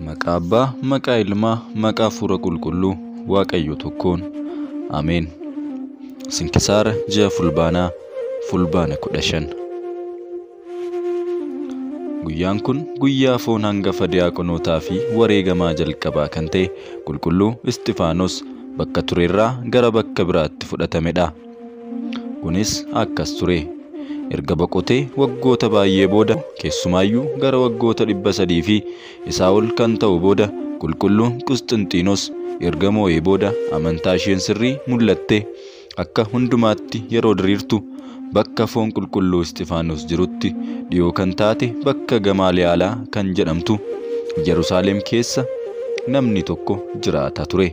Maqaa Abbaa, maqaa Ilmaa, maqaa Hafuura Qulqulluu, Waaqayyo tokkoon. Ameen. Sinkisaara ji'a Fulbaanaa, Fulbaana 15. Guyyaan kun guyyaa foon hangafa diyaaqonootaa fi wareegamaa jalqabaa kan ta'e Qulqulluu Isxifaanos bakka turerraa gara bakka biraatti fudhatamedha. Kunis akkas ture. Erga boqotee waggoota baay'ee booda, keessumaayyuu gara waggoota 300 fi isaa ol kan ta'u booda, Qulqulluun Qusxinxiinos erga moo'ee booda amantaa isheen sirrii mul'attee akka hundumaatti yeroo diriirtu bakka foon Qulqulluu Isxifaanos jirutti dhiyoo kan taate bakka Gamaaliyaalaa kan jedhamtu Yerusaalem keessa namni tokko jiraata ture.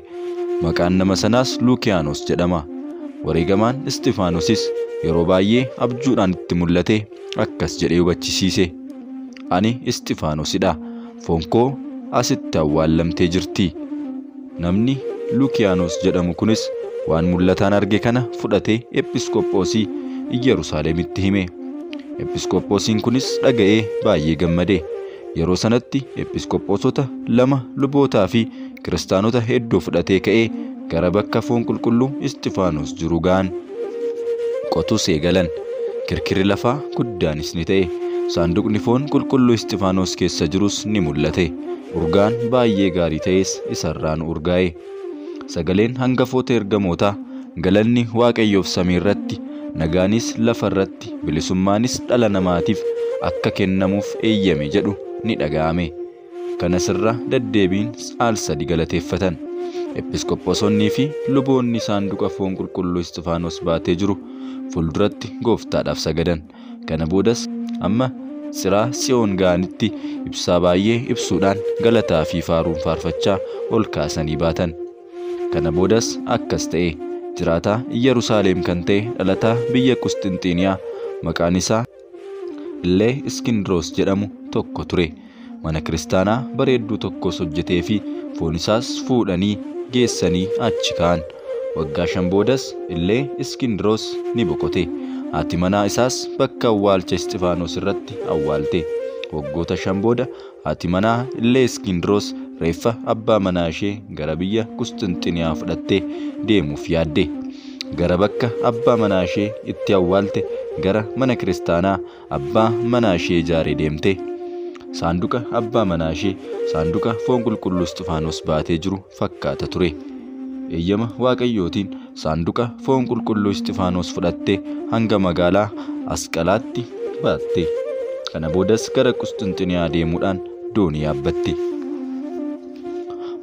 Maqaan nama sanaas Luukiyaanos jedhama. Wareegamaan Isxifaanosis yeroo baay'ee abjuudhaan itti mul'ate akkas jedhee hubachisiise. Ani Isxifaanosidha. Foon koo asitti awwaallamtee jirti. Namni Luukiyaanos jedhamu kunis waan mul'ataan arge kana fudhatee Episkophoosii Yerusaalemitti hime. Episkophoosiin kunis dhaga'ee baay'ee gammade. Yeroo sanatti episkophoosota 2 lubootaa fi kiristaanota hedduu fudhatee ka'ee gara bakka foon Qulqulluu Isxifaanos jiru ga'an. Qotus eegalan. Kirkirri lafaa guddaanis ni ta'e. Saanduqni foon Qulqulluu Isxifaanos keessa jirus ni mul'ate. Urgaan baay'ee gaarii ta'es isarraan urgaa'e. Sagaleen hangafoota ergamootaa galanni Waaqayyoof samii irratti, nagaanis lafa irratti, bilisummaanis dhala namaatiif akka kennamuuf eeyyame jedhu ni dhaga'ame. Kanas irra deddeebiin al sadi galateeffatan. Episkophoosonnii fi luboonni saanduqa foon Qulqulluu Isxifaanos baatee jiru fuulduratti gooftaadhaaf sagadan. Kana boodas amma Tsiraa Tsiyoon ga'anitti ibsaa baay'ee ibsuudhaan galataa fi faaruun faarfachaa ol kaasanii baatan. Kana boodas akkas ta'e. Jiraataa Yerusaalem kan ta'e dhalataa biyya Qusxinxiiniyaa maqaan isaa illee Iskindiroos jedhamu tokko ture. Mana kiristaanaa bareedduu tokkos hojjetee fi foon isaas fuudhanii geessanii achi ka'an. Waggaa 5 boodas illee Iskindiroos ni boqote. Haati manaa isaas bakka awwaalcha Isxifaanos irratti awwaalte. Waggoota 5 booda haati manaa illee Iskindiroos reeffa abbaa manaa ishee gara biyya Qusxinxiniyaa fudhattee deemuuf yaadde. Gara bakka abbaa manaa ishee itti awwaalte gara mana kiristaanaa abbaa manaa ishee ijaaree deemte. Saanduqa abbaa manaa ishee saanduqa foon Qulqulluu Isxifaanos baatee jiru fakkaata ture. Eeyyama Waaqayyootiin saanduqa foon Qulqulluu Isxifaanos fudhattee hanga magaalaa Asqalaatti baatte. Kana boodas gara Qusxinxiniyaa deemuudhaan doonii yaabbatte.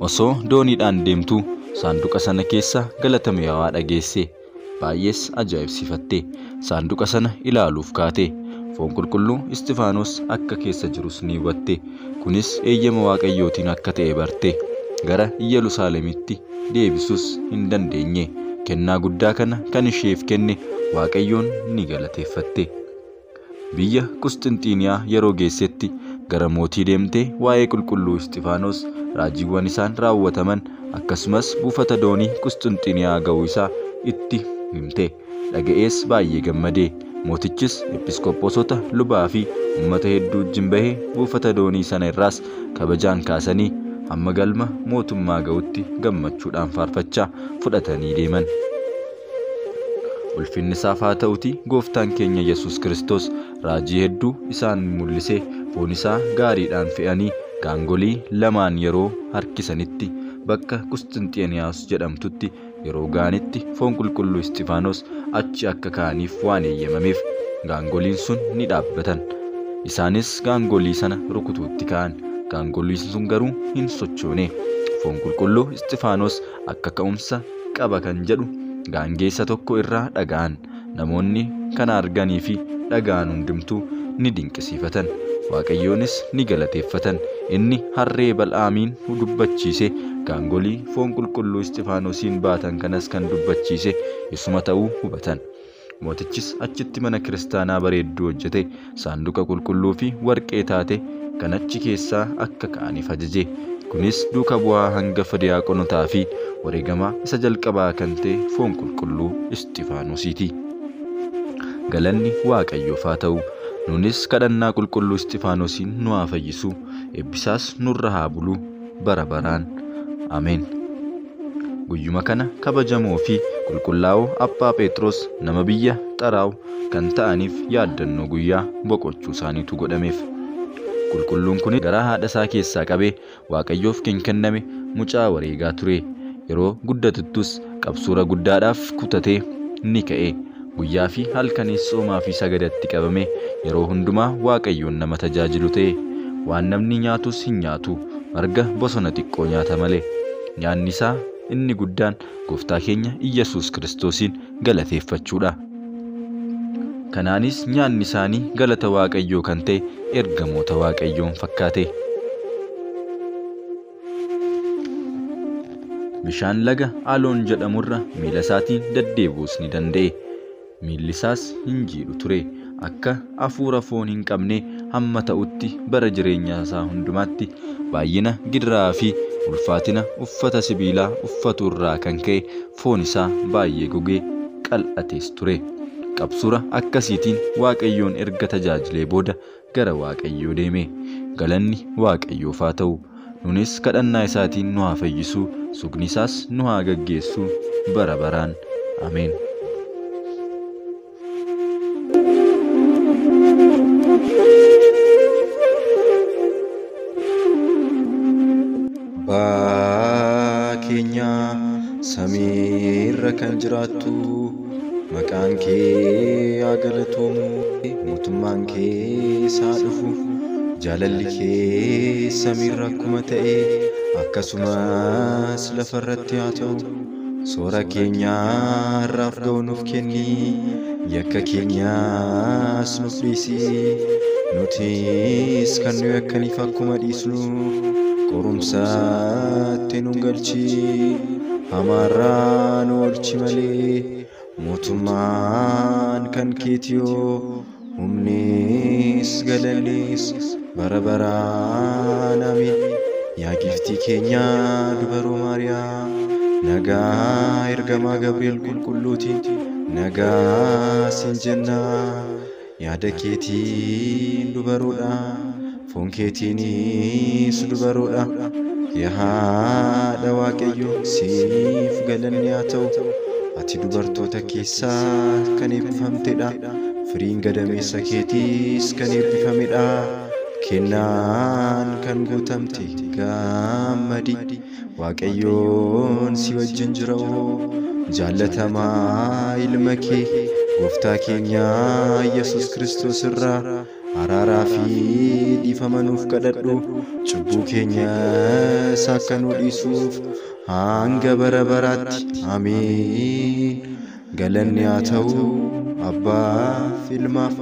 Osoo dooniidhaan deemtuu saanduqa sana keessa galata mi'aawaa dhageesse. Baay'ees ajaa'ibsiifatte. Saanduqa sana ilaaluuf kaate. Foon Qulqulluu Isxifaanos akka keessa jirus ni hubatte. Kunis eeyyama Waaqayyootiin akka ta'e barte. Gara Yerusaalemitti deebisus hin dandeenye. Kennaa guddaa kana kan isheef kenne Waaqayyoon ni galateeffatte. Biyya Qusxinxiiniyaa yeroo geessetti gara mootii deemtee waa'ee Qulqulluu Isxifaanos raajiiwwan isaan raawwataman akkasumas buufata doonii Qusxinxiiniyaa ga'uu isaa itti himte. Dhaga'ees baay'ee gammade. Mootichis episkophoosota lubaa fi uummata hedduu wajjin bahee buufata doonii sana irraas kabajaan kaasanii hamma galma mootummaa ga'utti gammachuudhaan faarfachaa fudhatanii deeman. Ulfinni isaaf haa ta'uti gooftaan keenya Yesuus Kiristoos raajii hedduu isaan mul'isee foon isaa gaariidhaan fe'anii gaangolii lamaan yeroo harkisanitti bakka Qusxinxiiniyaas jedhamtutti yeroo ga'anitti foon Qulqulluu Isxifaanos achi akka ka'aniif waan eeyyamameef gaangoliin sun ni dhaabbatan. Isaanis gaangolii sana rukutuutti ka'an. Gaangoliin sun garuu hin sochoone. Foon Qulqulluu Isxifaanos akka ka'umsa qaba kan jedhu gaangeessa tokko irraa dhaga'an. Namoonni kana arganii fi dhaga'an hundumtuu ni dinqisiifatan. Waaqayyoonis ni galateeffatan. Inni harree Bal'aamiin dubbachiise gaangolii foon Qulqulluu Isxifaanosiin baatan kanas kan dubbachiise isuma ta'uu hubatan. Mootichis achitti mana kiristaanaa bareedduu hojjete. Saanduqa qulqulluu fi warqee taate kan achi keessaa akka ka'aniif ajaje. Kunis duuka bu'aa hangafa diyaaqonotaa fi wareegamaa isa jalqabaa kan ta'e foon qulqulluu Isxifaanosiiti. Galanni Waaqayyoof haa ta'u. Nunis kadhannaa qulqulluu Isxifaanosiin nu haa fayyisu, eebbisaas nurra haa bulu bara baraan. Ameen. Guyyuma kana kabajamoo fi qulqullaa'oo Abbaa Phexros nama biyya Xaraaw kan ta'aniif yaaddannoo guyyaa boqochuu isaaniitu godhameef. Qulqulluun kun garaa haadha isaa keessaa qabee Waaqayyoof kan kenname mucaa wareegaa ture. Yeroo guddatuttus qabsuura guddaadhaaf kutatee ni ka'e. Guyyaa fi halkanis soomaa fi sagadatti qabame yeroo hundumaa Waaqayyoon nama tajaajilu ta'e. Waan namni nyaatus hin nyaatu, marga bosona xiqqoo nyaata malee. Nyaanni isaa inni guddaan Gooftaa keenya Iyyasuus Kiristoosiin galateeffachuudha. Kanaanis nyaanni isaanii galata Waaqayyoo kan ta'e ergamoota Waaqayyoon fakkaate. Bishaan laga Aloon jedhamurra miila isaatiin deddeebi'uus ni danda'e. Miilli isaas hin jiidhu ture. Akka hafuura foon hin qabne hamma ta'utti bara jireenya isaa hundumaatti baay'ina gidiraa fi ulfaatina uffata sibiilaa uffatu irraa kan ka'e foon isaa baay'ee gogee qal'atees ture. Qabsuura akkasiitiin Waaqayyoon erga tajaajilee booda gara Waaqayyoo deeme. Galanni Waaqayyoof haa ta'u. Nunis kadhannaa isaatiin nu haa fayyisu, sugni isaas nu haa gaggeessu bara baraan. Ameen. Abbaa keenya samiirra kan jiraattu, maqaan kee haa galatoomu, mootummaan kee haa dhufu, jaalalli kee samiirra akkuma ta'e akkasumas lafarratti haa ta'u. Soora keenya har'aaf ga'u nuuf kenni, yakka keenyas nuuf dhiisi, nutis kan nu yakkaniif akkuma dhiisnu. Qorumsaatti nu galchi, hamaarraa nu oolchi malee, mootummaan kan keetiyoo, humnis galannis bara baraan. Ameen. Yaa giiftii keenya dubaroo Maariyaam, nagaa ergamaa Gabri'eel qulqulluutiin nagaa siin jenna. Yaada keetiin dubaroodha, foon keetiinis dubaroodha. Yaa haadha Waaqayyoo, siif galanni haa ta'u. Ati dubartoota keessaa kan eebbifamtedha, firiin gadameessa keetiis kan eebbifamedha. Kennaan kan guutamte gammadi, Waaqayyoon si wajjin jira. Jaallatamaa ilma kee Gooftaa keenya Yesuus Kiristoos irraa araaraa fi dhiifama nuuf kadhadhu, cubbuu keenyas akka nu dhiisuuf hanga bara baraatti. Ameen. Galanni haa ta'u Abbaaf, Ilmaaf,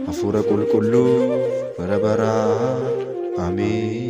Hafuura Qulqulluu bara baraan. Ameen.